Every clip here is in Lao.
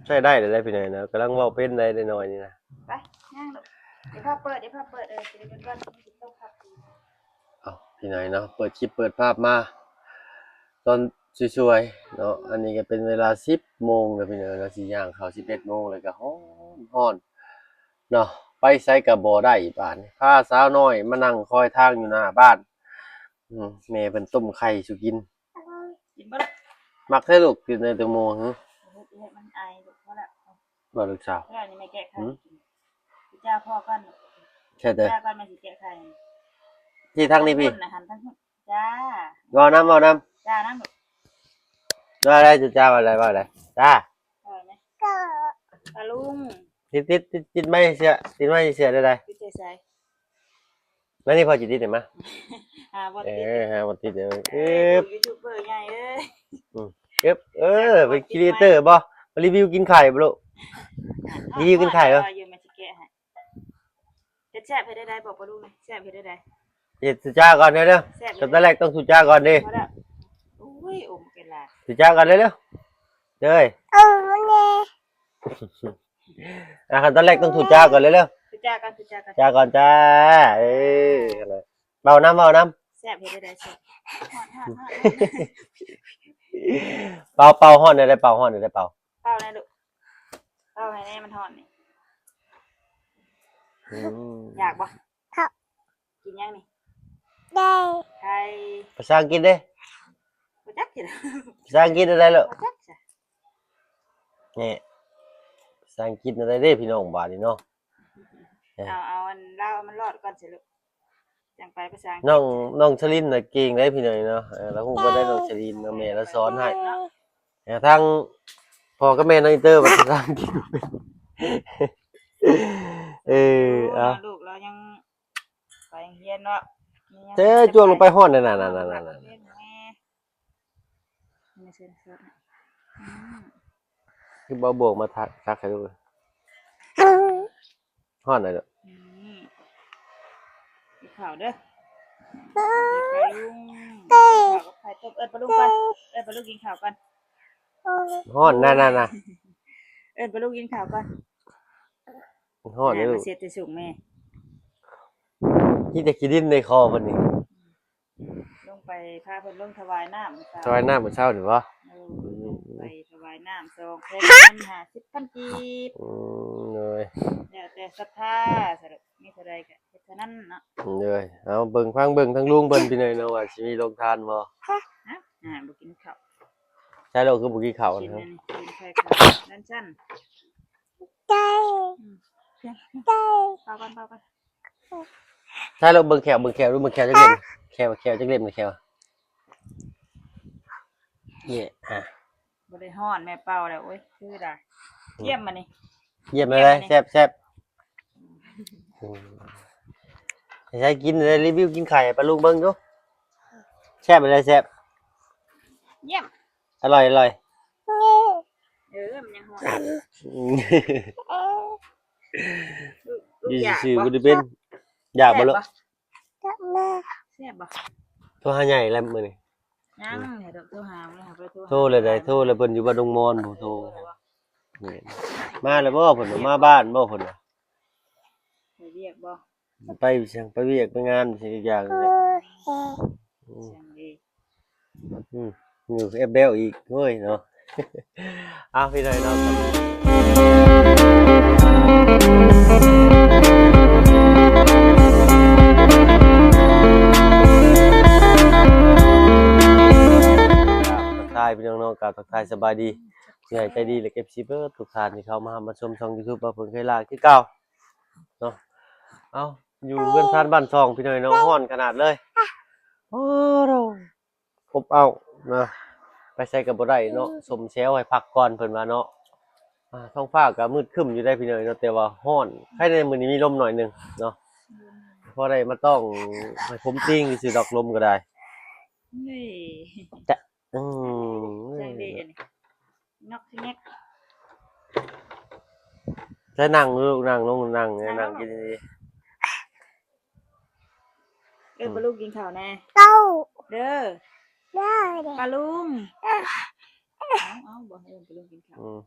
ໃຊ້ໄດ້ແລ້ວພີ່ນ້ອງເນາະ ກຳລັງເວົ້າເປັນໄດ້ນ້ອຍໆນີ້ນະ. ໄປ ຍ່າງລູກ ດຽວພາເປີດ ດຽວພາເປີດ ເອີ ຊິໄດ້ເປັນວັນທີ່ຕົກພັກ. ເອົາ ພີ່ນ້ອງເນາະ ເປີດຄລິບເປີດພາບມາຕອນສວຍໆເນາະ. ອັນນີ້ກໍເປັນເວລາສິບໂມງແລ້ວພີ່ນ້ອງເນາະ ຊິຍ່າງເຂົ້າສິບເອັດໂມງແລ້ວ ກໍຮ້ອນໆເນາະ ໄປໃສກໍບໍ່ໄດ້ບາດນີ້. ພາສາວນ້ອຍມານັ່ງຄອຍທາງຢູ່ໜ້າບ້ານ. ອືມ ແມ່ເພິ່ນຕົ້ມໄຂ່ສູ່ກິນ. ກິນບໍ່? ມັກແທ້ລູກ ກິນແຕ່ແຕງໂມ. ຫື ເຮັດໃຫ້ມັນໄອລູກ ພໍແລ້ວ. ບໍ່ລູກສາວ ແລ້ວນີ້ແມ່ແກະໄຂ່. ຫື ກິນ ເຈົ້າພໍກ່ອນ ແກະເດີ ເຈົ້າກ່ອນ ແມ່ຊິແກະໄຂ່. ທີ່ທາງນີ້ພີ່ ທາງພຸ້ນນະ ຫັນທາງພຸ້ນ. ຈ້າ ເວົ້ານຳ ເວົ້ານຳ. ຈ້ານຳລູກ. ວ່າໄດ້ ຈ້າ ວ່າໄດ້ ວ່າໄດ້. ຈ້າ ເວົ້າໄດ້. ປ້າລຸງ ຕິດ ຕິດ ຕິດ ຕິດໄມເສື້ອ ຕິດໄມເສື້ອໄດ້ໃດ? ຕິດໃສ່ໃສ? ມານີ້ ພໍ່ຊິຕິດໃຫ້ມາ. ຫາບໍ່ຕິດ ເອີ ຫາບໍ່ຕິດເດີ. ເອີ ເອີບ ຢູທູບເບີໃຫຍ່ເອີຍ. ອືມ ເອີບ ເອີ ເປັນຄຣີເອເຕີບໍ່? ມາຣີວິວກິນໄຂ່ບໍ່ລູກ? ຣີວິວກິນໄຂ່ບໍ່? ຢູ່ ແມ່ຊິແກະໃຫ້. ເຮັດແຊບເຮັດໄດ້ໃດ? ບອກປ້າລຸງແດ່ ແຊບເຮັດໄດ້ໃດ? ເຮັດສູຈ້າກ່ອນເດີ. ແຊບ ຂັ້ນຕອນແລກຕ້ອງສູຈ້າກ່ອນເດ້. ພໍແລ້ວ. ໂອ້ຍ ອົມເປັນຫຼານ ສູຈ້າກ່ອນເລັວໆ ເດີ. ເອີ ອ່າ ຂັ້ນຕອນແລກຕ້ອງສູຈ້າກ່ອນເລັວໆ. ສູຈ້າກ່ອນ ສູຈ້າກ່ອນ ຈ້າກ່ອນ ຈ້າ. ເອີ ເວົ້ານຳ ເວົ້ານຳ. ແຊບເຮັດໄດ້ໃດແຊບ? ຮ້ອນ ຮ້ອນ ຮ້ອນ ຮ້ອນ. ເປົ່າ ເປົ່າ ຮ້ອນໄດ້ ເປົ່າ ຮ້ອນໄດ້ ເປົ່າ. ເປົ່າແດ່ລູກ ເປົ່າໃຫ້ແດ່ ມັນຮ້ອນນີ້. ອືມ ຢາກບໍ່? ເຂົ້າ ກິນຫຍັງນີ້? ໄດ້ ໄຂ່. ພາສາອັງກິດເດ້? ບໍ່ຈັກຊິ ພາສາອັງກິດແນວໃດລູກ? ບໍ່ຈັກຊະ. ນີ້ ພາສາອັງກິດແນວໃດເດ້ພີ່ນ້ອງ ບາດນີ້ເນາະ. ເອົາ ເອົາອັນລາວມັນລອດກ່ອນຊິລູກ ຈັ່ງໄປພາສາອັງກິດ. ນ້ອງ ນ້ອງຊະລິນນະເກັ່ງເດ້ພີ່ນ້ອງເນາະ. ເອີ ລາວຮູ້ເບິດໄດ໋ ນ້ອງຊະລິນນະ ແມ່ລາວສອນໃຫ້. ເອີ ທາງພໍ່ກັບແມ່ນ້ອງອີເຕີ ພາສາອັງກິດບໍ່ເປັນ. ເອີ ເອົາ ລູກລາວຍັງໄປໂຮງຮຽນເນາະ. ເອີ ຈວກລົງໄປ ຮ້ອນນັ້ນ ນັ້ນໆໆ. ຄືບໍ່ບວກມາທັກ ທັກໃຫ້ລູກ. ຮ້ອນໄດ໋ເດີ. ອືມ ກິນເຂົ້າເດີ. ເອີ ກິນເຂົ້າກັບໄຂ່ຕົ້ມ. ເອີ້ນປ້າລຸງກ່ອນ ເອີ້ນປ້າລຸງກິນເຂົ້າກ່ອນ. ຮ້ອນ ນັ້ນໆໆ. ເອີ້ນປ້າລຸງກິນເຂົ້າກ່ອນ. ຮ້ອນເດີລູກ. ເຊັດແຕ່ສຸກແມ່ ມີແຕ່ຂີ້ດິນໃນຄໍເພິ່ນນີ້. ລົງໄປ ພາເພິ່ນລົງຖວາຍນ້ຳ ຖວາຍນ້ຳມື້ເຊົ້ານີ້ບໍ່? ໂດຍ ອືມ ໄປຖວາຍນ້ຳສອງແພັນ ຫ້າສິບພັນກີບ. ອືມ ໂດຍ ແລ້ວແຕ່ສັດທາ ມີເທົ່າໃດກໍເຮັດເທົ່ານັ້ນເນາະ. ໂດຍ ເອົາ ເບິ່ງ ຟັງເບິ່ງທາງລຸງເພິ່ນພີ່ນ້ອງເນາະ ວ່າຊິມີໂຮງທານບໍ່? ຮະ ອ່າ ບໍ່ກິນເຂົ້າ. ໃຊ່ແລ້ວ ຄືບໍ່ກິນເຂົ້ານະ? ກິນອັນນີ້ ກິນໄຂ່ຂາວນັ້ນຊັ້ນ. ໄດ້ ອືມ ເປົ່າກ່ອນ ເປົ່າກ່ອນ. ໃຊ່ແລ້ວ ເບິ່ງແຂ້ວ ເບິ່ງແຂ້ວ ເບິ່ງແຂ້ວຈັກເຫຼັ້ມ ແຂ້ວ ແຂ້ວຈັກເຫຼັ້ມ ແຂ້ວ. ເຢ້ ອ່ະ ບໍ່ໄດ້ຮ້ອນ ແມ່ເປົ່າແລ້ວ. ໂອ້ຍ ຄືດາ ອືມ ຢ້ຽມມານີ້ ຢ້ຽມແລ້ວ. ແຊບ ແຊບ. ອືມ ໃຫ້ໃຊ້ກິນເລີຍ ຣີວິວກິນໄຂ່ໃຫ້ປ້າລຸງເບິ່ງດູ. ແຊບບໍ່? ແຊບ. ຢ້ຽມ. ອະລ່ອຍ ອະລ່ອຍ. ເອີ ມັນຍັງຮ້ອນ. ອືມ ຢູ່ຊື່ໆ ບໍ່ໄດ້ເປັນ. ຢາກບໍ່ລູກ? ແຊບບໍ່? ໂທຫາໃຫຍ່ແລ້ວມື້ນີ້. ຍັງ ໂທຫາ ໂທແລ້ວໃດ໋ ໂທແລ້ວ ເພິ່ນຢູ່ບ້ານດົງມອນພຸ້ນ. ໂທ ແມ່ນ ມາແລ້ວບໍ່ເພິ່ນ? ມາບ້ານບໍ່ເພິ່ນ? ໄປວຽກບໍ່? ໄປ ໄປວຽກໄປງານ ຊິອີກຢ່າງ. ອືມ ຢູ່ແອັບແບວອີກ ໂອ້ຍເນາະ. ເອົາ ພີ່ນ້ອງເນາະ ທັກທາຍພີ່ນ້ອງເນາະ ກາບທັກທາຍສະບາຍດີ ຜູ້ໃຫຍ່ໃຈດີ ແລະ ເອັຟຊີ ເບິດທຸກທ່ານທີ່ເຂົ້າມາຮັບມາຊົມຊ່ອງຢູທູບ ເຮົາເພິ່ນເຄີຍລາຄືເກົ່າເນາະ. ເອົາ ຢູ່ເຮືອນຊານບ້ານຊ່ອງ ພີ່ນ້ອງເນາະ ຮ້ອນຂະໜາດເລີຍ. ໂອ້ໂຫ ອົບເອົ້ານະ ໄປໃສກໍບໍ່ໄດ້ເນາະ ຊົມແຊວໃຫ້ພັກກ່ອນເພິ່ນວ່າເນາະ. ອ່າ ທ້ອງຟ້າກໍມືດຄຶ້ມຢູ່ໄດ໋ພີ່ນ້ອງເນາະ ແຕ່ວ່າຮ້ອນ ໃຄແນ່ມື້ນີ້ມີລົມໜ້ອຍໜຶ່ງເນາະ ພໍໄດ້ມາຕ້ອງໃຫ້ຜົມຕີງຊື່ດອກ ລົມກໍໄດ້. ນີ້ ຈະ ອືມ ຈັ່ງດີອັນນີ້ ງອກຊິແງກ. ໃສ່ນັ່ງລູກ ນັ່ງລົງ ນັ່ງ ນັ່ງ ນັ່ງກິນດີໆ. ເອີ້ນປ້າລຸງກິນເຂົ້າແດ່ ເຈົ້າ ເດີ ເດີ ປ້າລຸງ. ເອົາ ເອົາ ບໍ່ໃຫ້ເອີ້ນປ້າລຸງກິນເຂົ້າ. ອືມ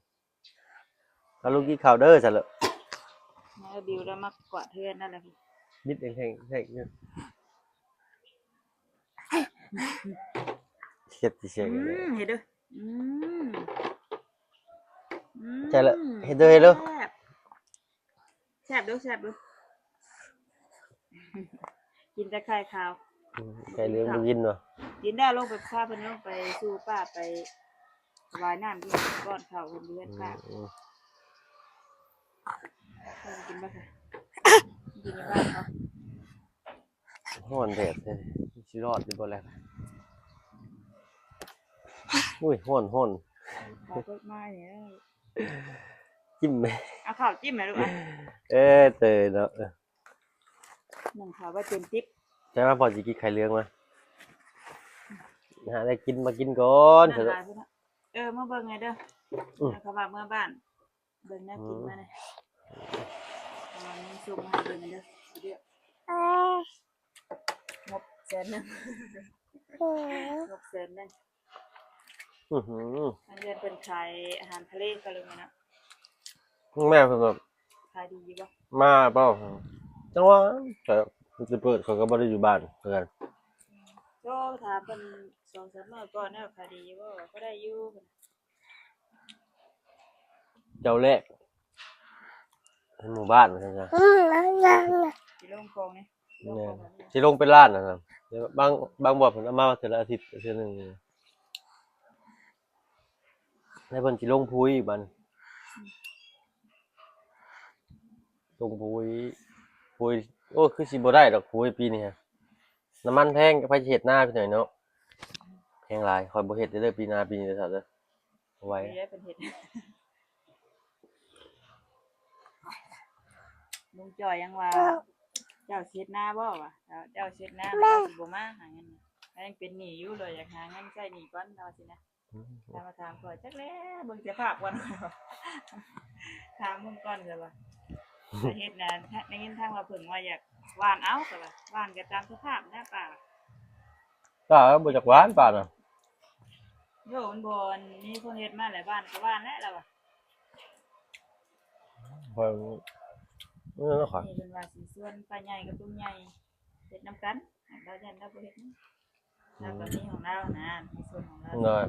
ເອົາລູກກິນເຂົ້າເດີຊັ້ນເລີ. ເອີ ບິວລາວມາກວາດເຮືອນນັ້ນແຫຼະ ບິດແຮງໆ ແຮງຢູ່ ເຮັດຊິເສຍ ອືມ ເຮັດເດີ ອືມ ອືມ ໃຊ່ລະ ເຮັດເດີ ເຮັດເດີ ແຊບ ແຊບເດີ ແຊບເດີ ກິນແຕ່ໄຂ່ຂາວ ອືມ ໄຂ່ເຫຼືອງບໍ່ກິນເນາະ ກິນແລ້ວລົງໄປ ພາເພິ່ນລົງໄປສູ່ປ່າ ໄປຖວາຍນ້ຳກິນ ປ້ອນເຂົ້າເພິ່ນຢູ່ເຮືອນປ່າ ອືມ ເພິ່ນກິນບໍ່ຄະ ກິນຢູ່ບ້ານເຂົາ. ຮ້ອນແດດເດ້ ຊິລອດຢູ່ບໍ່ແລ້ວ ໂອ້ຍ ຮ້ອນ ຮ້ອນ ຂໍເພິ່ນມາແລ້ວ ຈິ້ມແມ ເອົາເຂົ້າຈິ້ມແມລູກ ເອີ ເຕີເນາະ ເອີ ໜຶ່ງເຂົ້າໄວ້ເຕັມຕິບ ແຕ່ວ່າພໍຊິກິນໄຂ່ເຫຼືອງມາ ຫາໄດ້ກິນມາກິນກ່ອນ ນັ້ນຫຼາຍພຸ້ນເນາະ ເອີ ມາເບິ່ງແດ່ເດີ ອືມ ເຂົາວ່າເມືອບ້ານ ເບິ່ງແນວກິນມາແດ່ ອືມ ເອົາເງິນສົ່ງມາໃຫ້ເບິ່ງເດີ ເດີ ງົບແສນໜຶ່ງ ງົບແສນໜຶ່ງ ອືຫື ທາງເຮືອນເພິ່ນຂາຍອາຫານທະເລກໍເລີຍແມ່ນເນາະ ແມ່ເພິ່ນແບບຂາຍດີຢູ່ບໍ່ ມາເປົ່າ ຈັ່ງວ່າ ແຕ່ເປີດເຂົາກໍບໍ່ໄດ້ຢູ່ບ້ານຄືກັນ ໂທຖາມເພິ່ນສອງສາມມື້ກ່ອນແລ້ວ ຂາຍດີຢູ່ບໍ່ ກໍໄດ້ຢູ່ ເຈົ້າແລກໃນໝູ່ບ້ານວ່າຊັ້ນຊະ ຊິລົງຂອງນີ້ ແມ່ນ ຊິລົງເປັນລ້ານນະ ບາງ ບາງບ່ອນເພິ່ນເອົາມາເທື່ອລະອາທິດເທື່ອໜຶ່ງ ແລ້ວເພິ່ນຊິລົງປຸ໋ຍບາດນີ້ ລົງປຸ໋ຍ ປຸ໋ຍ ໂອ້ ຄືຊິບໍ່ໄດ້ດອກປຸ໋ຍປີນີ້ ນ້ຳມັນແພງ ໃຜຊິເຮັດນາພີ່ນ້ອງເນາະ ແພງຫຼາຍ ຂ້ອຍບໍ່ເຮັດເດີປີໜ້າ ປີນີ້ເດີ ເຖົ້າເດີ ບໍ່ໄຫວ ເອີ ເພິ່ນເຮັດ ລຸງຈ່ອຍຍັງວ່າ ເຈົ້າຊິເຮັດນາບໍ່ ວ່າ ເຈົ້າຊິເຮັດນາ ລາວຊິບໍ່ມາຫາເງິນ ລາວຍັງເປັນໜີ້ຢູ່ ລາວຢາກຫາເງິນໃຊ້ໜີ້ກ່ອນ ລາວວ່າຊີ້ນະ ອືມ ລາວມາຖາມຂ້ອຍ ຈັກແລ້ວ ເບິ່ງສະພາບກ່ອນ ຖາມເບິ່ງກ່ອນ ລາວວ່າ ເຮັດນາ ໄດ້ຍິນທາງວ່າເພິ່ນວ່າຢາກຫວ່ານເອົາ ລາວວ່າ ຫວ່ານກໍຕາມສະພາບນະ ປາ ປາບໍ່ຢາກຫວ່ານ ປານະ ໂຍ ມັນບໍ່ມີຄົນເຮັດມາແລ້ວ ຫວ່ານກໍຫວ່ານແຫຼະ ລາວວ່າ ຂ້ອຍ ເອີ ຂ້ອຍ ນີ້ເພິ່ນວ່າຊິຊວນປ້າໃຫຍ່ກັບລຸງໃຫຍ່ເຮັດນຳກັນ ລາວຢ້ານລາວບໍ່ເຮັດນະ ລາວກໍມີຂອງລາວນະ ມີສວນຂອງລາວ ໂດຍ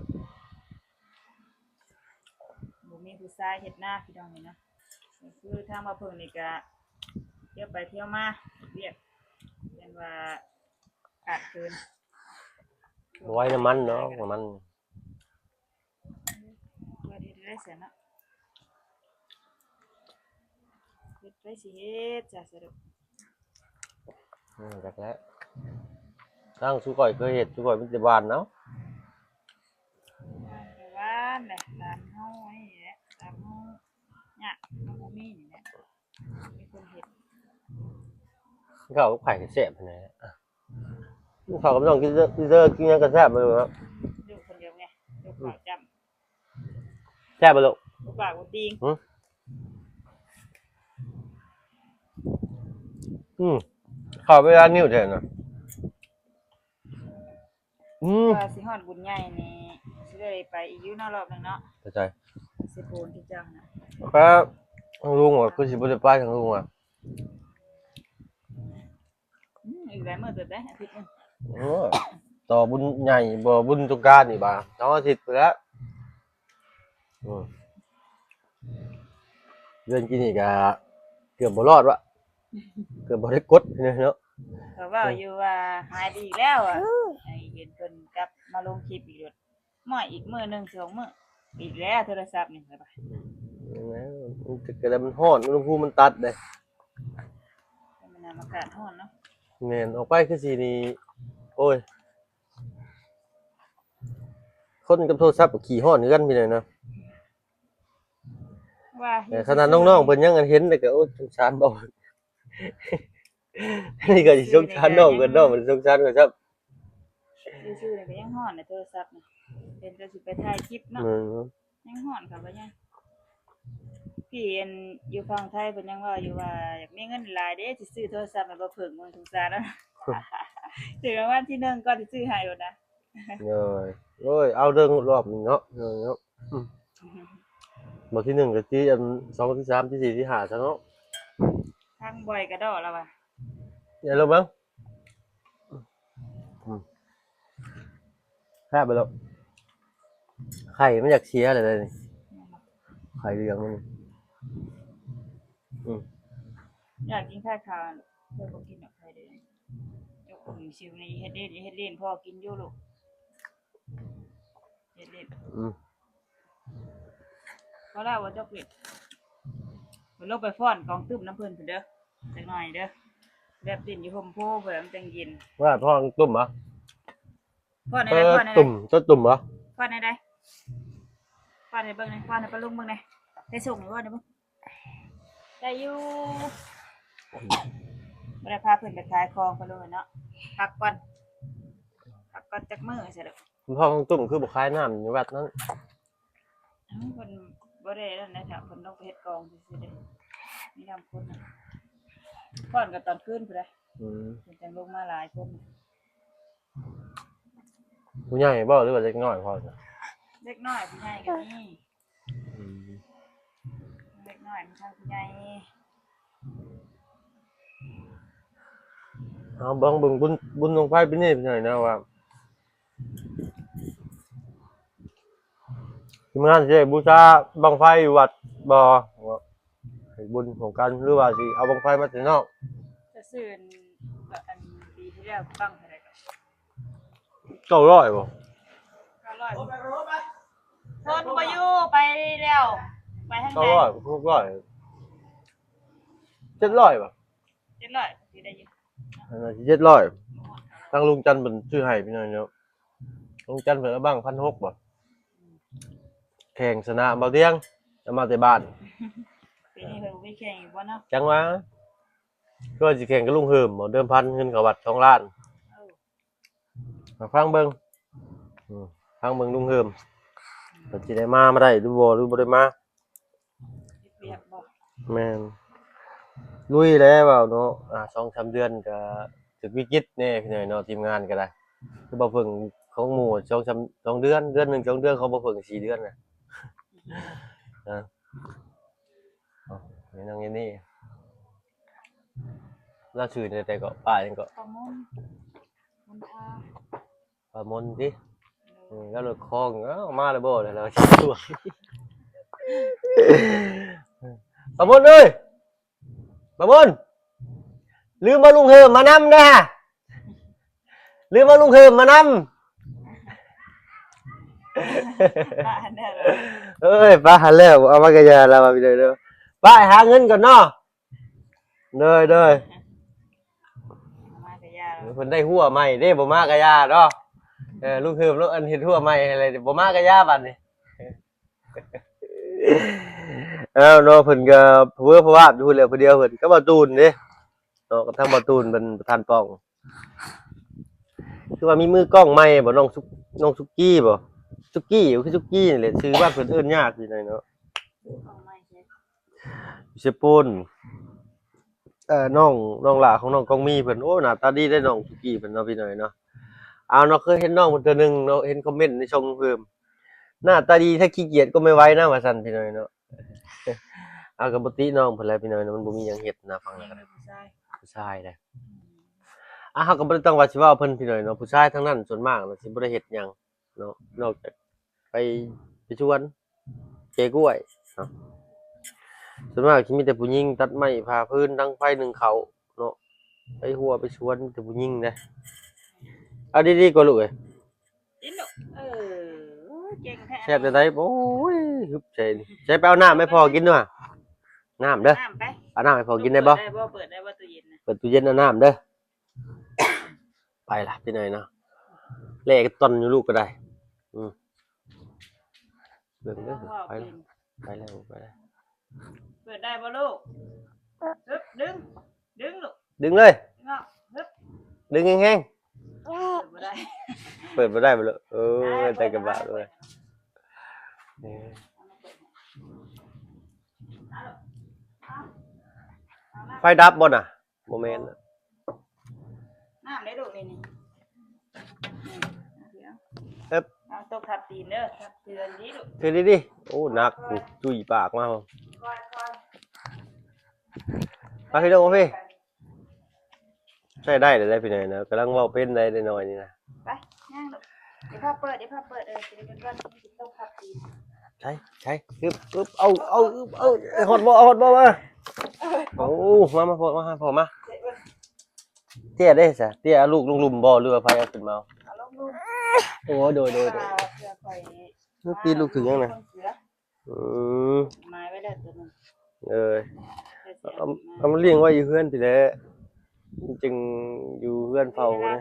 ບໍ່ມີຜູ້ຊາຍເຮັດນາ ພີ່ນ້ອງເອີຍເນາະ ກໍຄືທາງວ່າເພິ່ນນີ້ກະທ່ຽວໄປທ່ຽວມາວຽກ ຢ້ານວ່າຂາດເຂີນ ບໍ່ໄຫວ ນ້ຳມັນເນາະ ນ້ຳມັນ ເຮັດໄດ້ຊັ້ນເນາະ ເຮັດໄປຊິເຮັດຊະ ສະດຸບ ອືມ ຈັກແຫຼະ ທາງສູ່ຂ້ອຍເຄີຍເຮັດ ສູ່ຂ້ອຍມີແຕ່ຫວ່ານເອົາ ຫວ່ານແຫຼະ ຕາມເຮົານີ້ແຫຼະ ຕາມເຮົາຍາກ ເຮົາບໍ່ມີນີ້ແຫຼະ ມີຄົນເຮັດ ເຂົ້າກັບໄຂ່ກໍແຊບຫັ້ນແຫຼະ ກິນເຂົ້າກັບນ້ອງກິນເດີ ກິນເດີ ກິນຫຍັງກໍແຊບເບິດເນາະ ຢູ່ຄົນດຽວໄງ ຢູ່ເຂົ້າຈ້ຳ ແຊບບໍ່ລູກ? ປາກບໍ່ຕີງ ຫື? ອືມ ເຂົ້າເວລານິ້ວແທ້ນະ ອືມ ວ່າຊິຮອດບຸນໃຫຍ່ນີ້ ຊິໄດ້ໄປອີກຢູ່ເນາະ ຮອບໜຶ່ງເນາະ ເຂົ້າໃຈ ເສໂປນທີ່ເຈົ້ານະ ແຕ່ທາງລຸງວ່າຄືຊິບໍ່ໄດ້ໄປ ທາງລຸງວ່າ ອືມ ອີກຫຼາຍມື້ເຕີບເດ້ ອາທິດໜຶ່ງ ໂອ້ ຕໍ່ບຸນໃຫຍ່ບໍ່ ບຸນສົງການນີ້ບາດ ສອງອາທິດພຸ້ນແຫຼະ ອືມ ເດືອນກີ້ນີ້ກະເກືອບບໍ່ລອດວະ ເກືອບບໍ່ໄດ້ກົດເນາະ ເຂົາເວົ້າຢູ່ວ່າຫາຍດີແລ້ວອະ ໃຫ້ເຫັນເພິ່ນກັບມາລົງຄລິບອີກໂລດ ມາອີກມື້ໜຶ່ງສອງມື້ ອີກແລ້ວໂທລະສັບນີ້ ອືມ ແລ້ວມັນກໍ ກໍໄດ້ ມັນຮ້ອນ ອຸນຫະພູມມັນຕັດເດ້ ມັນອາກາດຮ້ອນເນາະ ແມ່ນ ອອກໄປຄືຊິນີ້ ໂອ້ຍ ຄົນກັບໂທລະສັບກໍຂີ້ຮ້ອນຄືກັນ ພີ່ນ້ອງເນາະ ວ່າ ເອີ ຂະໜາດນ້ອງໆເພິ່ນຍັງອັນເຫັນ ແລ້ວກໍ ໂອ້ຍ ສົງສານເບົາ ນີ້ກໍຊິສົງສານນ້ອງເພິ່ນເນາະ ບໍ່ໄດ້ສົງສານຂ້ອຍຊ້ຳ ຊື່ໆນີ້ກໍຍັງຮ້ອນນະ ໂທລະສັບນະ ເຫັນແຕ່ຊິໄປຖ່າຍຄລິບເນາະ ແມ່ນ ຍັງຮ້ອນເຂົ້າໄປຍັງ ພີ່ອັນຢູ່ຝັ່ງໄທເພິ່ນຍັງເວົ້າຢູ່ວ່າ ຢາກມີເງິນຫຼາຍເດ້ ຊິຊື້ໂທລະສັບໃຫ້ບໍ່ເຜິ້ງ ມັນສົງສານເນາະ ຖືກລາງວັນທີໜຶ່ງກ່ອນຊິຊື້ໃຫ້ໂລດນະ ໂດຍ ໂອ້ຍ ເອົາເດີ້ ຮອບນີ້ເນາະ ເນາະ ອືມ ບໍ່ທີໜຶ່ງກໍທີອັນສອງ ທີສາມ ທີສີ່ ທີຫ້າຊະເນາະ. ທາງບ່ອຍກະດໍລະວ່າ ຢ່າລົງເບິ່ງ ອືມ ແຊບໄປໂລດ. ໄຂ່ມັນຢາກເສຍແລ້ວເດ້ນີ້ ໄຂ່ເຫຼືອງມັນນີ້. ອືມ ຢາກກິນໄຂ່ຂາວ ເພິ່ນບໍ່ກິນດອກໄຂ່ເດືອງ. ເຈົ້າຂອງຊິວນີ້ເຮັດເລ່ນ ເຮັດເລ່ນ ພໍ່ກິນຢູ່ລູກ ເຮັດເລ່ນ. ອືມ ພໍແລ້ວບໍ່ ເຈົ້າເປັດ ເພິ່ນລົງໄປຟ້ອນກອງຕຸ້ມນຳເພິ່ນພຸ້ນເດີ ຈັກໜ້ອຍເດີ ແບບຫຼິ້ນຢູ່ຮົ່ມໂພເພິ່ນ ມັນຈັ່ງເຢັນ. ວ່າຟ້ອນຕຸ້ມບໍ? ຟ້ອນໃນໃດ ຟ້ອນໃນໃດ? ຕຸ້ມ ຕົ້ນຕຸ້ມບໍ? ຟ້ອນໃນໃດ? ຟ້ອນໃຫ້ເບິ່ງແດ່ ຟ້ອນໃຫ້ປ້າລຸງເບິ່ງແດ່ ໄດ້ສົ່ງຢູ່ບໍ່ ເບິ່ງ. ໄດ້ຢູ່ ບໍ່ໄດ້ພາເພິ່ນໄປຂາຍຂອງ ເພິ່ນເນາະ ພັກກ່ອນ ພັກກ່ອນຈັກມື້ຊັ້ນເດີ. ພໍ່ຂອງຕຸ້ມຄືບໍ່ຂາຍນ້ຳຢູ່ວັດນັ້ນ? ເອີ ເພິ່ນບໍ່ໄດ້ນັ້ນແຫຼະ ຖ້າເພິ່ນລົງໄປເຮັດກອງຊື່ໆເດ້ ມີນຳຄົນນະ ຟ້ອນກໍຕອນຄືນພຸ້ນເດ້. ອືມ ເພິ່ນຈັ່ງລົງມາຫຼາຍຄົນ. ຜູ້ໃຫຍ່ບໍ ຫຼືວ່າເດັກນ້ອຍພໍ? ເດັກນ້ອຍ ຜູ້ໃຫຍ່ກໍມີ. ອືມ ເດັກນ້ອຍມີທັງຜູ້ໃຫຍ່. ເຮົາເບິ່ງ ເບິ່ງບຸນ ບຸນບັ້ງໄຟປີນີ້ເປັນຈັ່ງໃດນະ ວ່າທີມງານຊິໄດ້ບູຊາບັ້ງໄຟຢູ່ວັດບໍ່ ເຮັດບຸນຮ່ວມກັນ ຫຼືວ່າຊິເອົາບັ້ງໄຟມາແຕ່ນອກ? ຈະຊື້ອັນ ອັນປີທີ່ແລ້ວບັ້ງເທົ່າໃດກໍ ເກົ້າຮ້ອຍບໍ່? ເກົ້າຮ້ອຍ ຄົນບໍ່ຢູ່ ໄປແລ້ວ ໄປທາງໃດ? ເກົ້າຮ້ອຍ ຫົກຮ້ອຍ ເຈັດຮ້ອຍບໍ່? ເຈັດຮ້ອຍ ຊິໄດ້ຢູ່ ອັນນັ້ນເຈັດຮ້ອຍ ທາງລຸງຈັນເພິ່ນຊື້ໃຫ້ພີ່ນ້ອງເນາະ. ລຸງຈັນເພິ່ນເອົາບັ້ງພັນຫົກບໍ່? ແຂ່ງຊະນະບ່າວຕຽງ ເອົາມາແຕ່ບ້ານ. ປີນີ້ເພິ່ນບໍ່ມີແຂ່ງອີກບໍ່ເນາະ? ຈັ່ງວ່າ ຄືວ່າຊິແຂ່ງກັບລຸງເຮີມບໍ່? ເດີມພັນເງິນເຂົ້າວັດສອງລ້ານ. ເອີ ມາຟັງເບິ່ງ ອືມ ຟັງເບິ່ງລຸງເຮີມ ເພິ່ນຊິໄດ້ມາ ມາໄດ້ຫຼືບໍ່ ຫຼືບໍ່ໄດ້ມາ. ເຮັດວຽກບໍ່? ແມ່ນ ລຸຍແລ້ວເວົ້າເນາະ. ອ່າ ສອງສາມເດືອນກໍຖືກວິກິດແດ່ພີ່ນ້ອງເນາະ ທີມງານກໍໄດ້ ຄືບໍ່ເພິ່ງຂອງໝູ່ສອງສາມ ສອງເດືອນ ເດືອນໜຶ່ງ ສອງເດືອນ ຂອງບໍ່ເພິ່ງສີ່ເດືອນນະ. ເອີ ເອົາ ແມ່ນຫຍັງນີ້ ລາວຊື່ແນວໃດເກາະ ປ້າຫຍັງເກາະ? ປາມົນ ມົນທາ ປ້າມົນຕິ ເອີ ລາວລົດຄອງ ເອົ້າ ມາແລ້ວບໍ່ ແລ້ວຊິຊວນ ປ້າມົນເອີຍ ປ້າມົນ ລືມເອົາລຸງເຮີມມານຳເດີ ລືມເອົາລຸງເຮີມມານຳ. ເອີຍ ປ້າຫັນແລ້ວ ເອົາມາກະຢ່າ ລາວວ່າ ພີ່ນ້ອງເດີ ປ້າຫາເງິນກ່ອນເນາະ. ໂດຍ ໂດຍ ມາກະຢ່າ ເພິ່ນໄດ້ຮົ້ວໃໝ່ເດ້ ບໍ່ມາກະຢ່າເນາະ. ເອີ ລຸງເຮີມ ອັນເຮັດຮົ້ວໃໝ່ໃຫ້ແລ້ວ ບໍ່ມາກະຢ່າບາດນີ້. ເອົາເນາະ ເພິ່ນກະພະເວີພະວາບຢູ່ພຸ້ນແຫຼະ ຜູ້ດຽວເພິ່ນກັບບ່າວຕູນເດ້ເນາະ ກັບທາງບ່າວຕູນເພິ່ນປະທານປ່ອງ. ຄືວ່າມີມືກ້ອງໃໝ່ບໍ່ ນ້ອງສຸກ ນ້ອງສຸກກີ້ບໍ່ ສຸກກີ້ ຄືສຸກກີ້ນີ້ແຫຼະ ຊື່ບ້ານເພິ່ນເອີ້ນຍາກຢູ່ໃນເນາະ ຢູ່ເຊໂປນ. ເອີ ນ້ອງ ນ້ອງຫຼ້າຂອງນ້ອງກອງມີເພິ່ນ ໂອ້ ໜ້າຕາດີເດ້ນ້ອງສຸກກີ້ເພິ່ນເນາະ ພີ່ນ້ອງເນາະ. ເອົາເນາະ ເຄີຍເຫັນນ້ອງເພິ່ນເທື່ອໜຶ່ງເນາະ ເຫັນຄອມເມັນໃນຊ່ອງເພິ່ນ ໜ້າຕາດີແທ້ ຂີ້ກຽດກໍໄມ່ໄຫວນະ ວ່າຊັ້ນ ພີ່ນ້ອງເນາະ. ເອົາ ກໍບໍ່ຕິນ້ອງເພິ່ນແຫຼະ ພີ່ນ້ອງເນາະ ມັນບໍ່ມີຫຍັງເຮັດນະ ຟັງແລ້ວກໍໄດ້ ຜູ້ຊາຍ ຜູ້ຊາຍເດ້. ອ່າ ເຮົາກໍບໍ່ໄດ້ຕ້ອງວ່າຊິເວົ້າເພິ່ນ ພີ່ນ້ອງເນາະ ຜູ້ຊາຍທັງນັ້ນສ່ວນມາກນະ ຊິບໍ່ໄດ້ເຮັດຫຍັງເນາະ ນອກຈາກໄປ ໄປສວນແກ່ກ້ວຍເນາະ. ສ່ວນມາກຊິມີແຕ່ຜູ້ຍິງ ຕັດໄມ້ ຜ່າຟືນ ດັງໄຟ ໜຶ້ງເຂົ້າເນາະ ໄປຮົ້ວໄປສວນ ມີແຕ່ຜູ້ຍິງເດ້. ເອົາດີໆ ກໍລູກເອີຍ ກິນລູກ ເອີ ເກັ່ງແທ້ ແຊບແນວໃດ? ໂອ້ຍ ຮຶບໃສ່ນີ້ ໃສ່ ໄປເອົານ້ຳໃຫ້ພໍ່ກິນດູຫາ ນ້ຳເດີ ນ້ຳໄປ ເອົານ້ຳໃຫ້ພໍ່ກິນໄດ້ບໍ່? ເປີດໄດ້ບໍ່? ເປີດໄດ້ບໍ່ຕູ້ເຢັນນະ? ເປີດຕູ້ເຢັນເອົານ້ຳເດີ. ໄປລະ ພີ່ນ້ອງເນາະ ແລ່ກັນຕ່ອນຢູ່ລູກກໍໄດ້. ອືມ ເບິ່ງເດີ ໄປລະ ໄປແລ້ວ ໄປແລ້ວ. ເປີດໄດ້ບໍ່ລູກ? ຮຶບ ດຶງ ດຶງລູກ ດຶງເລີຍ ດຶງອອກ ຮຶບ ດຶງແຮງໆ. ເປີດບໍ່ໄດ້ ເປີດບໍ່ໄດ້ບໍ່ລູກ? ເອີ ໄດ້ກະບາດເລີຍ. ເອີ ໄຟດັບບໍ່ນະ? ບໍ່ແມ່ນ ນ້ຳໄດ້ລູກ ນີ້ ນີ້ ຮຶບ ເອົາຕົກທັບຕີນເດີ ທັບເທື່ອດີໆລູກ ຖືດີໆ. ໂອ້ ໜັກ ຈຸ້ຍປາກມາ ມາພີ່ນ້ອງ ມາພີ່. ໃຊ້ໄດ້ແລ້ວພີ່ນ້ອງເນາະ ກຳລັງເວົ້າເປັນໄດ້ນ້ອຍໆນີ້ນະ. ໄປ ຍ່າງລູກ ດຽວພາເປີດ ດຽວພາເປີດ ເອີ ຊິໄດ້ເປັນວັນທີ່ຕົກພັບຕີນ. ໃຊ້ ໃຊ້ ອຶບ ອຶບ ເອົາ ເອົາ ອຶບ ເອົາ ຮອດບໍ່ ຮອດບໍ່ ມາ. ໂອ້ ມາ ມາ ພໍ່ ມາ ພໍ່ ມາ. ເຕ້ຍເດ້ຊະ ເຕ້ຍເອົາລູກລົງລຸ່ມບໍ່ ຫຼືວ່າໃຜເອົາຂຶ້ນມາ? ເອົາລົງລຸ່ມ. ໂອ້ ໂດຍ ໂດຍ ໂດຍ. ເພື່ອ ເພື່ອຂ້ອຍ ລູກຕີນລູກຖືກຫຍັງນະ? ອືມ ໝາຍໄວ້ແລ້ວຕົວໜຶ່ງ. ເອີ ເອົາ ເອົາມາລ້ຽງໄວ້ຢູ່ເຮືອນພີ້ແຫຼະ ຈຶ່ງຢູ່ເຮືອນເຝົ້ານະ.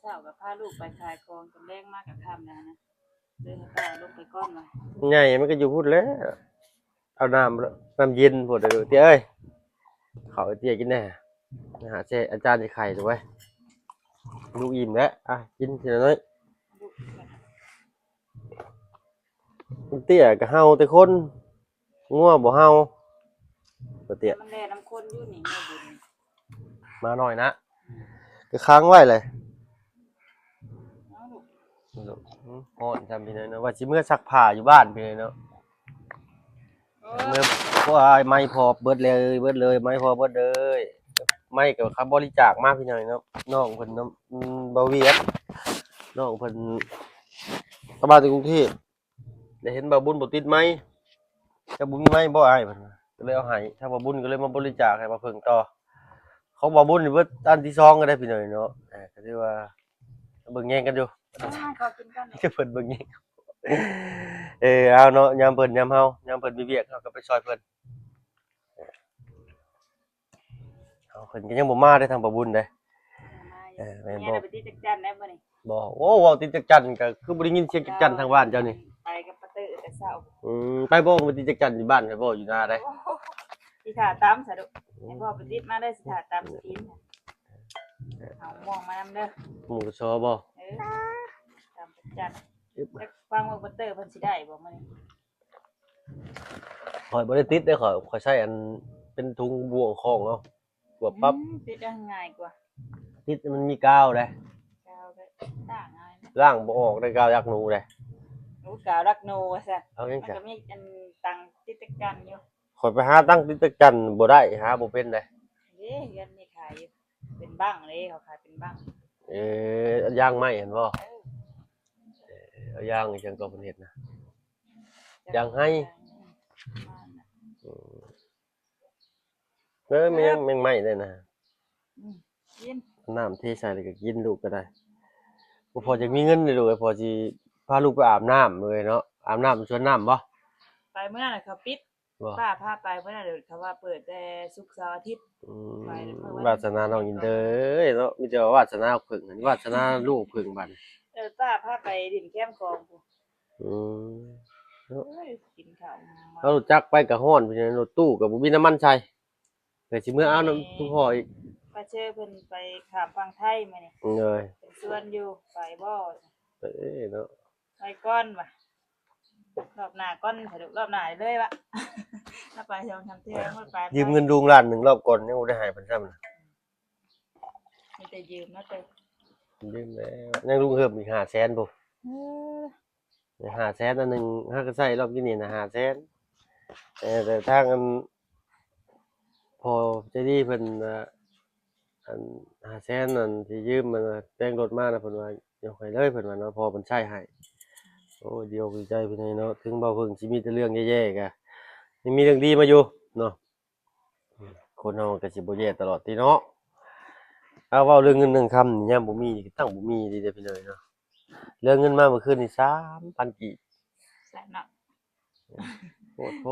ເຊົ້າກໍພາລູກໄປຂາຍຂອງ ຕອນແລງມາກໍຄ່ຳແລ້ວນະ ເລີຍໃຫ້ປ້າລົງໄປກ່ອນວ່າ. ໃຫຍ່ມັນກໍຢູ່ພຸ້ນແຫຼະ ເອົານ້ຳ ນ້ຳເຢັນພຸ້ນເດີ້ ເຕ້ຍເອີຍ. ເຂົ້າໃຫ້ເຕ້ຍກິນແດ່ ຫາແຊ່ອາຈານຊິໄຂ່ຕົວໄວ້. ລູກອີ່ມແລ້ວ ອ່ະ ກິນທີລະໜ້ອຍ. ເຕ້ຍກໍເຫົ່າແຕ່ຄົນ ງົວບໍ່ເຫົ່າ ບໍ່ເຕ້ຍ. ມັນແລ່ນຳຄົນຢູ່ນີ້ ງົວບຸນ ໝານ້ອຍນະ ອືມ ກໍຂັງໄວ້ເລີຍ. ເອົາລູກ ອືມ ຮ້ອນຊ່ຳພີ່ນ້ອງເນາະ ວ່າຊິເມືອຊັກຜ້າຢູ່ບ້ານພີ່ນ້ອງເນາະ. ໂອ້ຍ ເມືອ ໂອ້ຍ ໄມ້ພໍເບິດເລີຍ ເບິດເລີຍ ໄມ້ພໍເບິດເລີຍ. ໄມ້ກໍເຂົາບໍລິຈາກມາພີ່ນ້ອງເນາະ ນ້ອງເພິ່ນເນາະ ອືມ ບໍ່ວຽກ ນ້ອງເພິ່ນ ເຂົາມາແຕ່ກຸງເທບ ໄດ້ເຫັນບ່າວບຸນບໍ່ຕິດໄມ ເຈົ້າບໍ່ມີໄມບໍ່ອ້າຍ ເພິ່ນວ່າ ກໍເລີຍເອົາໃຫ້ ທາງບ່າວບຸນກໍເລີຍມາບໍລິຈາກໃຫ້ບ່າວເຜິ້ງຕໍ່. ຂອງບ່າວບຸນນີ້ເບິດອັນທີສອງກໍໄດ້ພີ່ນ້ອງເນາະ ເອີ ກໍຖືວ່າເບິ່ງແຍງກັນຢູ່ ເອົາ ໃຫ້ເຂົາກິນກ່ອນ ຈະເພິ່ນເບິ່ງແຍງ. ເອີ ເອົາເນາະ ຍາມເພິ່ນຍາມເຮົາ ຍາມເພິ່ນມີວຽກ ເຮົາກໍໄປຊ່ອຍເພິ່ນ. ເອົາ ເພິ່ນກໍຍັງບໍ່ມາເດ້ ທາງບ່າວບຸນເດ້. ເອີ ແມ່ນບໍ່ ໄປຕິດຈັກຈັນໄດ້ບໍ່ນີ້? ບໍ່ ໂອ້ ເວົ້າຕິດຈັກຈັນ ກໍຄືບໍ່ໄດ້ຍິນສຽງຈັກຈັນທາງບ້ານເຈົ້ານີ້. ໄປກັບປາເຕີແຕ່ເຊົ້າ. ອືມ ໄປບໍ່ ໄປຕິດຈັກຈັນຢູ່ບ້ານ ໄປບໍ່ ຢູ່ນາໄດ໋. ໂອ້ ຊິຖ້າຕຳຊະດຸ ໃຫ້ພໍ່ໄປຕິດມາເດີ ຊິຖ້າຕຳຊິກິນ. ເອົາໝ່ວງມານຳເດີ. ໝ່ວງກະຊໍບໍ່? ເອີ ຕຳຈັກຈັນ. ຈັກຟັງວ່າປາເຕີເພິ່ນຊິໄດ້ບໍ່ມື້ນີ້? ຂ້ອຍບໍ່ໄດ້ຕິດເດ້ ຂ້ອຍ ຂ້ອຍໃຊ້ອັນເປັນຖົງບ່ວງຂອງເອົາ ກວດປັບ. ອືມ ຕິດເອົາງ່າຍກວ່າ ຕິດມັນມີກາວເດ້. ກາວກໍລ້າງງ່າຍນະ ລ້າງບໍ່ອອກເດ້ ກາວດັກໜູເດ້. ໂອ້ ກາວດັກໜູວ່າຊັ້ນ. ເອົາຫຍັງ ມັນກໍມີອັນຕັງຕິດຈັກຈັນຢູ່. ຂ້ອຍໄປຫາຕັງຕິດຈັກຈັນບໍ່ໄດ້ ຫາບໍ່ເປັນເດ້. ເດ້ ເຮືອນມີຂາຍຢູ່ ເປັນບັ້ງເດ້ ເຂົາຂາຍເປັນບັ້ງ. ເອີ ຢາງໄມ້ຫັ້ນບໍ່? ເອີ ເອີ ຢາງອີ່ຫຍັງກໍເພິ່ນເຮັດນະ ຢາງໄຮ່. ອືມ ເອີ ແມ່ງ ແມ່ງໄມ້ໄດ້ນະ. ອືມ ກິນ ນ້ຳເທໃສ່ແລ້ວກໍກິນ ລູກກໍໄດ້. ໂອ້ ພໍ່ຢາກມີເງິນເດ້ລູກເອີຍ ພໍ່ຊິພາລູກໄປອາບນ້ຳເລີຍເນາະ ອາບນ້ຳສວນນ້ຳບໍ່? ໄປມື້ນັ້ນເຂົາປິດ ບໍ່ ປ້າພາໄປເພິ່ນນະ ເຂົາວ່າເປີດແຕ່ສຸກເສົາອາທິດ. ອືມ ວາດສະໜານ້ອງອິນເຕີເນາະ ມີແຕ່ວ່າວາດສະໜາເພິ່ງ ວາດສະໜາລູກເພິ່ງບັດ. ເອີ ປ້າພາໄປຫຼິ້ນແຄມຂອງພຸ້ນ. ອືມ ເນາະ ເອີຍ ກິນເຂົ້າ ເອົາລົດຈັກໄປກໍຮ້ອນ ເປັນຫຍັງ ລົດຕູ້ກໍບໍ່ມີນ້ຳມັນໃສ່ ກໍຊິເມືອເອົານຳ ເອີ ທຸກພໍ່ອີກ. ປ້າເຊີເພິ່ນໄປຂ້າມຝັ່ງໄທມື້ນີ້ ໂດຍ ເພິ່ນຊວນຢູ່ ໄປບໍ່? ເອີ ເນາະ ໄປກ່ອນວ່າ ຮອບໜ້າກ່ອນ ສະດຸ ຮອບໜ້າເລີຍວະ ລະໄປສອງສາມເທື່ອ ໄປ ຢືມເງິນລຸງລ້ານໜຶ່ງ ຮອບກ່ອນຍັງບໍ່ໄດ້ໃຫ້ເພິ່ນຊ້ຳນະ. ມີແຕ່ຢືມເນາະ ແຕ່ຢືມແລ້ວ ຍັງລຸງເພີ່ມອີກຫ້າແສນພຸ້ນ. ເອີ ຫ້າແສນອັນໜຶ່ງ ຫາກໍໃຊ້ຮອບກິນນີ້ນະຫ້າແສນ. ເອີ ແຕ່ທາງອັນ ພໍ່ໃຈດີເພິ່ນວ່າ ອັນຫ້າແສນນັ້ນທີ່ຢືມອັນແປງລົດມານະ ເພິ່ນວ່າຍົກໃຫ້ເລີຍ ເພິ່ນວ່າເນາະ ພໍ່ເພິ່ນໃຊ້ໃຫ້. ໂອ້ ດີອົກດີໃຈພີ່ນ້ອງເນາະ ເຖິງບ່າວເຜິ້ງຊິມີແຕ່ເລື່ອງແຍ່ໆ ກະຍັງມີເລື່ອງດີມາຢູ່ເນາະ. ຄົນເຮົາກໍຊິບໍ່ແຍ່ຕະຫຼອດຕິເນາະ. ເອົາ ເວົ້າເລື່ອງເງິນເລື່ອງຄຳນີ້ ຍາມບໍ່ມີກໍຕັ້ງບໍ່ມີດີເດ້ພີ່ນ້ອງເນາະ. ເລື່ອງເງິນມາມື້ຄືນນີ້ສາມພັນກີບ ສາມເນາະ. ໂອ້ໂຫ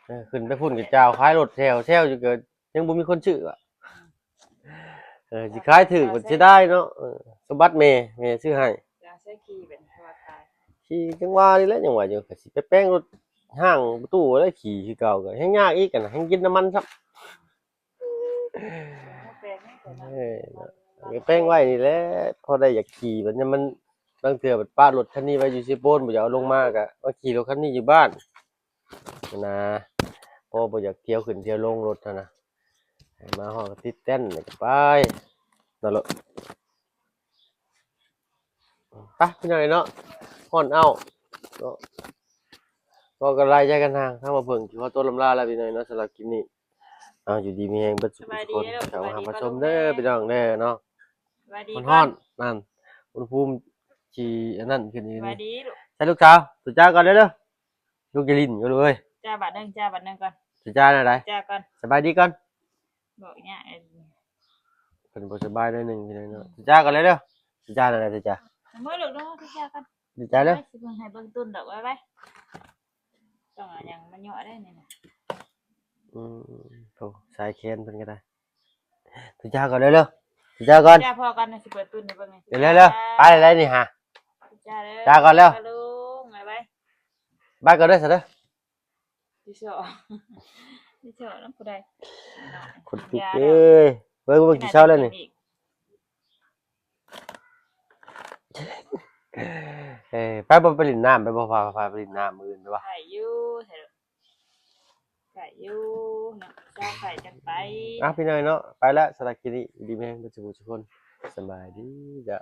ເອີ ຂຶ້ນໄປພຸ້ນກໍຈາວຂາຍລົດແຊວ ແຊວຢູ່ກໍຍັງບໍ່ມີຄົນຊື້ວ່າ. ເອີ ຊິຂາຍຖືກກໍເສຍດາຍເນາະ. ເອີ ສົມບັດແມ່ ແມ່ຊື້ໃຫ້. ຈາວໃຊ້ຂີ່ເປັນ ເພາະວ່າຂາຍ ຂີ່ ຈັ່ງວ່ານີ້ແຫຼະ ຍັງວ່າຢູ່ ກໍຊິໄປແປງລົດຫ້າງປະຕູແລ້ວ ຂີ່ຄືເກົ່າ ກໍແຮ່ງຍາກອີກ ອັນນັ້ນແຮ່ງກິນນ້ຳມັນຊ້ຳ. ເອີ ແປງໄວ້ນີ້ແຫຼະ ພໍໄດ້ຢາກຂີ່ ບັດຍາມມັນ ລາງເທື່ອບັດປະລົດຄັນນີ້ໄວ້ຢູ່ເຊໂປນ ບໍ່ຢາກເອົາລົງມາ ກໍມາຂີ່ລົດຄັນນີ້ຢູ່ບ້ານນະ. ພໍບໍ່ຢາກທ່ຽວຂຶ້ນທ່ຽວລົງລົດຫັ້ນນະ ໃຫ້ມາຮອດກໍຕິດແປ້ນ ແລ້ວກໍໄປ ນັ້ນໂລດ. ໄປພີ່ນ້ອງເນາະ ຮ້ອນເອົ້າເນາະ. ພໍກັນຫຼາຍໃຈກັນທາງ ທາງບ່າວເຜິ້ງຊິຂໍຕົວລ່ຳລາແລ້ວພີ່ນ້ອງເນາະ ສຳລັບຄລິບນີ້. ເອົາ ຢູ່ດີມີແຮງເບິດສູ່ທຸກຄົນ ເຂົ້າມາຮັບມາຊົມເດີພີ່ນ້ອງເດີເນາະ. ມັນຮ້ອນ ນັ້ນ ອຸນຫະພູມຊິອັນນັ້ນຂຶ້ນອີກ. ສະບາຍດີລູກ ໃສ່ລູກສາວ ທຸຈ້າກ່ອນເດີ ລູກຢ່າຫຼິ້ນຢູ່ເລີຍ. ຈ້າບາດໜຶ່ງ ຈ້າບາດໜຶ່ງກ່ອນ ທຸຈ້າແນວໃດ? ຈ້າກ່ອນ ສະບາຍດີກ່ອນ. ບອກຍາກ ເພິ່ນບໍ່ສະບາຍໜ້ອຍໜຶ່ງພີ່ນ້ອງເນາະ. ທຸຈ້າກ່ອນເດີ ທຸຈ້າແນວໃດ? ທຸຈ້າ ເມືອລູກເດີ ທຸຈ້າກ່ອນ ທຸຈ້າເດີ. ຊິເບິ່ງໃຫ້ເບິ່ງຕຸ່ນດອກ ໄວໆ ຕ້ອງເອົາຫຍັງມາເຍາະໄດ້ນີ້ນະ. ອືມ ໂອ້ ສາຍແຂນເພິ່ນກໍໄດ້. ທຸຈ້າກ່ອນເດີ ທຸຈ້າກ່ອນ ຈ້າພໍກ່ອນ ຊິເປີດຕຸ່ນໃຫ້ເບິ່ງ. ເດີໆ ໄປແລ້ວນີ້ຫາ ທຸຈ້າເດີ ຈ້າກ່ອນເດີ ລຸງ ໄວໆ ບາຍກ່ອນເດີ ສະເດີ. ຊິຊໍ ຊິຊໍນຳຜູ້ໃດ ຄົນຕິດເອີຍ. ເບິ່ງ ເບິ່ງຊິຊໍແລ້ວນີ້. ເອີ ໄປບໍ່ ໄປຫຼິ້ນນ້ຳ ໄປບໍ່ ພາ ພາໄປຫຼິ້ນນ້ຳມື້ອື່ນໄປບໍ່? ໄປຢູ່ ໄປຢູ່ເນາະ ເຊົ້າໄປຈັ່ງໄປ. ອ່ະ ພີ່ນ້ອງເນາະ ໄປລະ ສຳລັບຄລິບນີ້ ຢູ່ດີມີແຮງເບິດສູ່ທຸກຄົນ ສະບາຍດີເດີ.